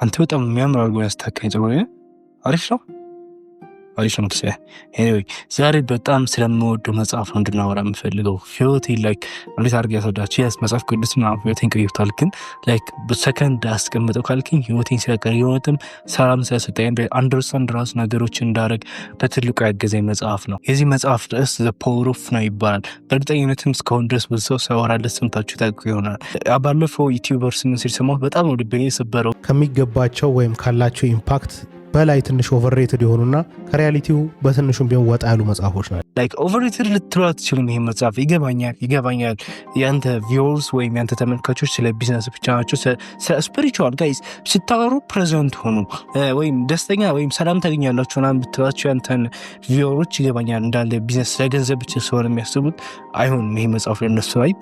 አንተ በጣም የሚያምር አድርጎ ያስተካከለኝ ፀጉሬ አሪፍ ነው፣ አሪፍ ነው። Anyway፣ ዛሬ በጣም ስለምወደው መጽሐፍ ነው እንድናወራ የምፈልገው። ህይወቴ like እንዴት አድርጌ ያስረዳችሁ? Yes፣ መጽሐፍ ቅዱስ ምናምን ህይወቴን ቀይሮታል። ግን like በ second አስቀምጠው ካልከኝ ህይወቴን ስለቀየረው፣ ሰላም ስለሰጠኝ፣ understand ራሱ ነገሮችን እንዳደረግ በትልቁ ያገዘኝ መጽሐፍ ነው። የዚህ መጽሐፍ ርዕስ The Power of Now ይባላል። በእርግጠኝነትም እስካሁን ድረስ ብዙ ሰው ሲያወራለት ሰምታችሁ ታውቁ ይሆናል። ባለፈው YouTuber ስምን ሲል ሰማሁት። በጣም ነው ልቤን የሰበረው። ከሚገባቸው ወይም ካላቸው impact በላይ ትንሽ overrated የሆኑና ከ reality ው በትንሹም ቢሆን ወጣ ያሉ መጽሐፎች ናቸው። Like overrated ልትሉ አትችሉም። ይሄ መጽሐፍ ይገባኛል፣ ይገባኛል። ያንተ viewers ወይም ያንተ ተመልካቾች ስለ ቢዝነስ ብቻ ናቸው። ስለ spiritual guys ስታወሩ present ሆኑ ወይም ደስተኛ ወይም ሰላም ታገኛላችሁ ምናምን ብትሏቸው ያንተን viewer ኦች ይገባኛል። እንዳለ ቢዝነስ ስለ ገንዘብ ብቻ ስለሆነ የሚያስቡት አይሆንም። ይሄ መጽሐፍ ለነሱ ላይ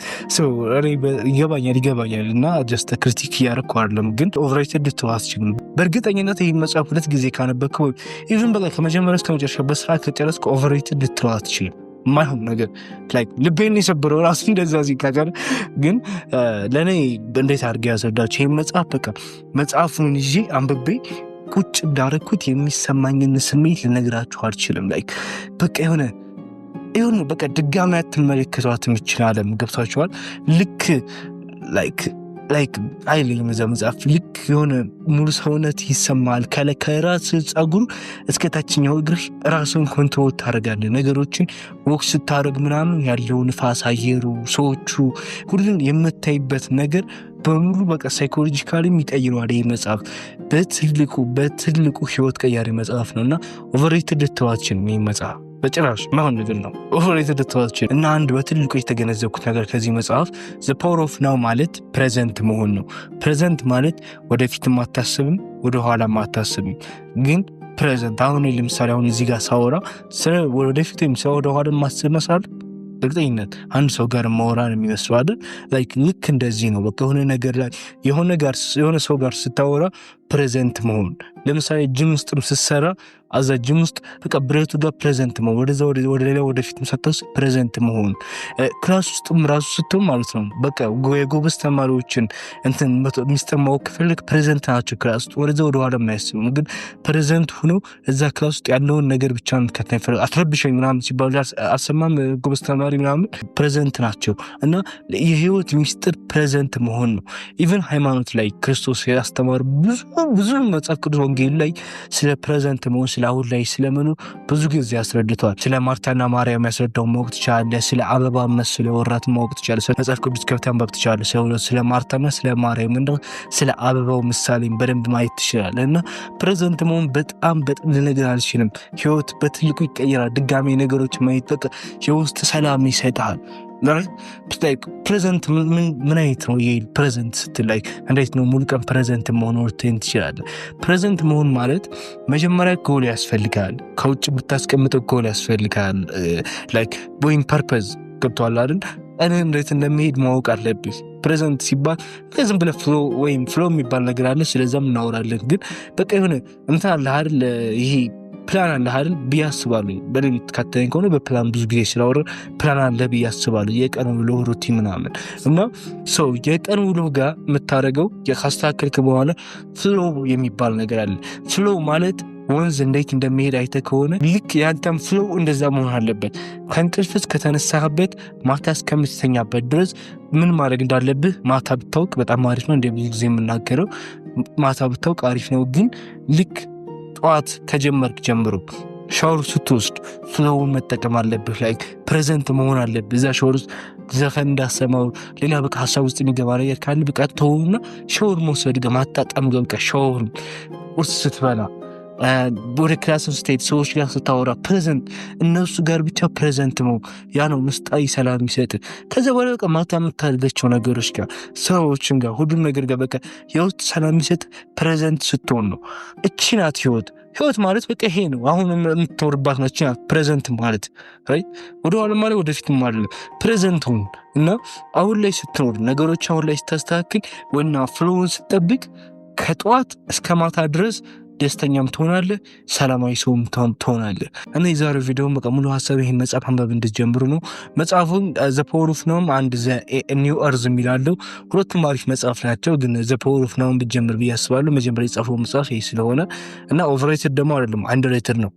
ይገባኛል፣ ይገባኛል። እና just critique እያደረኩ አይደለም፣ ግን overrated ልትሉ አትችሉም። በእርግጠኝነት ይህ መጽሐፍ ሁለት ጊዜ ካነበብከው፣ even በቃ ከመጀመሪያ እስከ መጨረሻ በስርዓት ከጨረስክ overrated ልትለው አትችልም። የማይሆን ነገር like ልቤን የሰበረው ራሱ እንደዛ ሲካቀር። ግን ለእኔ እንዴት አድርጌ ያስረዳቸው? ይህ መጽሐፍ በቃ መጽሐፉን ይዤ አንብቤ ቁጭ እንዳረግኩት የሚሰማኝን ስሜት ልነግራችሁ አልችልም። Like በቃ የሆነ በቃ ድጋሚ አትመለከቷት የምችል አለም ገብቷችኋል። ልክ like አይለኝም እዛ መጽሐፍ ልክ የሆነ ሙሉ ሰውነት ይሰማል። ከራስ ጸጉር እስከ ታችኛው እግርህ ራስን control ታደርጋለህ። ነገሮችን walk ስታደርግ ምናምን ያለው ንፋስ፣ አየሩ፣ ሰዎቹ፣ ሁሉን የምታይበት ነገር በሙሉ በቃ psychologically ም ይቀይረዋል። ይህ መጽሐፍ በትልቁ በትልቁ ህይወት ቀያሪ መጽሐፍ ነው እና overrated ልትለው አትችልም። ይህ መጽሐፍ በጭራሽ ማይሆን ነገር ነው። Overrated ልትለው አትችልም። እና አንድ በትልቁ የተገነዘብኩት ነገር ከዚህ መጽሐፍ The Power of Now ማለት present መሆን ነው። Present ማለት ወደፊትም አታስብም፣ ወደኋላም አታስብም፣ ግን present። አሁን ለምሳሌ አሁን እዚህ ጋር ሳወራ ወደፊት ወይም ወደኋላ ማስብ መስላል? በእርግጠኝነት አንድ ሰው ጋር ማወራ ነው የሚመስለው አይደል? Like ልክ እንደዚህ ነው። በቃ የሆነ ነገር ላይ የሆነ ሰው ጋር ስታወራ present መሆን። ለምሳሌ ጅም ውስጥም ስትሰራ አዛ ጅም ውስጥ በቃ ብረቱ ጋር present መሆን፣ ወደዛ ወደ ሌላ ወደፊትም ሳታስብ present መሆን፣ class ውስጥም ራሱ ስትሆን ማለት ነው። በቃ የጎበዝ ተማሪዎችን እንትን ሚስጥር ማወቅ ከፈለግ present ናቸው class ውስጥ፣ ወደዛ ወደኋላ የማያስቡም፣ ግን present ሆነው እዛ class ውስጥ ያለውን ነገር ብቻ መከታተል ይፈልጋል። አትረብሸኝ ምናምን ሲባሉ አሰማም ጎበዝ ተማሪ ምናምን present ናቸው። እና የህይወት ሚስጥር present መሆን ነው። Even ሃይማኖት ላይ ክርስቶስ ያስተማሩ ብዙ ብዙ መጽሐፍ ቅዱስ ወንጌል ላይ ስለ present መሆን፣ ስለ አሁን ላይ ስለምኑ ብዙ ጊዜ አስረድተዋል። ስለ ማርታና ማርያም ያስረዳው ማወቅ ትችላለህ። ስለ አበባ መስሎ የወራት ማወቅ ትችላለህ። መጽሐፍ ቅዱስ ከፍተህ ማንበብ ትችላለህ። ስለ ማርታና ስለ ማርያም እንደ ስለ አበባው ምሳሌም በደንብ ማየት ትችላለህ። እና present መሆን በጣም በጣም ልነግርህ አልችልም። ህይወት በትልቁ ይቀየራል። ድጋሜ ነገሮች ማየት በቃ የውስጥ ሰላም ይሰጥሃል። Present ምን አይነት ነው? ይሄ present ስትል like እንዴት ነው ሙሉ ቀን present መሆን ወርቴን ትችላለህ? Present መሆን ማለት መጀመሪያ ጎል ያስፈልጋል። ከውጭ የምታስቀምጠው ጎል ያስፈልጋል። Like ወይም purpose ገብቶሃል አይደል? እኔ እንዴት እንደሚሄድ ማወቅ አለብህ። Present ሲባል ዝም ብለህ flow ወይም flow የሚባል ነገር አለ። ስለዛም እናወራለን። ግን በቃ የሆነ እንትን አለ አይደል? ይሄ ፕላን አለ አይደል ብዬ አስባለሁ። በደንብ ካተኝ ከሆነ በፕላን ብዙ ጊዜ ስላወራ ፕላን አለ ብዬ አስባለሁ። የቀን ውሎ routine ምናምን እና so የቀን ውሎ ጋር የምታደርገው ካስተካከልክ በኋላ flow የሚባል ነገር አለ። Flow ማለት ወንዝ እንዴት እንደሚሄድ አይተህ ከሆነ ልክ ያንተም flow እንደዛ መሆን አለበት። ከእንቅልፍ ከተነሳህበት ማታ እስከምትተኛበት ድረስ ምን ማድረግ እንዳለብህ ማታ ብታውቅ በጣም አሪፍ ነው። እንደ ብዙ ጊዜ የምናገረው ማታ ብታውቅ አሪፍ ነው። ግን ልክ ጠዋት ከጀመርክ ጀምሮ ሻወር ስትወስድ flow ውን መጠቀም አለብህ። Like present መሆን አለብህ። እዛ ሻወር ውስጥ ዘፈን እንዳሰማው ሌላ በቃ ሀሳብ ውስጥ የሚገባ ነገር ካለ በቃ ተውና ሻወር መውሰድ ጋር ማጣጣም ጋር በቃ ሻወር፣ ቁርስ ስትበላ፣ ወደ class ስትሄድ፣ ሰዎች ጋር ስታወራ present፣ እነሱ ጋር ብቻ present ነው። ያ ነው ውስጣዊ ሰላም የሚሰጥ። ከዛ በኋላ በቃ ማታ የምታደርጋቸው ነገሮች ጋር፣ ስራዎችን ጋር፣ ሁሉም ነገር ጋር በቃ የውስጥ ሰላም የሚሰጥ present ስትሆን ነው። እቺ ናት ህይወት። ህይወት ማለት በቃ ይሄ ነው። አሁን የምትኖርባት ነው። እቺ ናት present ማለት። ወደ ኋላ ማለት ወደፊት ማለት present ሁን እና አሁን ላይ ስትኖር፣ ነገሮች አሁን ላይ ስታስተካክል ወና flow ውን ስትጠብቅ ከጠዋት እስከ ማታ ድረስ ደስተኛም ትሆናለህ፣ ሰላማዊ ሰውም ትሆናለህ። እና የዛሬው ቪዲዮ በቃ ሙሉ ሀሳብ ይህን መጽሐፍ አንበብ እንድትጀምሩ ነው። መጽሐፉን The Power of Now ም አንድ The New Earth የሚላለው ሁለቱም አሪፍ መጽሐፍ ናቸው። ግን The Power of Now ን ብትጀምር ብዬ አስባለሁ። መጀመሪያ የጻፈው መጽሐፍ ይህ ስለሆነ እና overrated ደግሞ አይደለም፣ underrated ነው።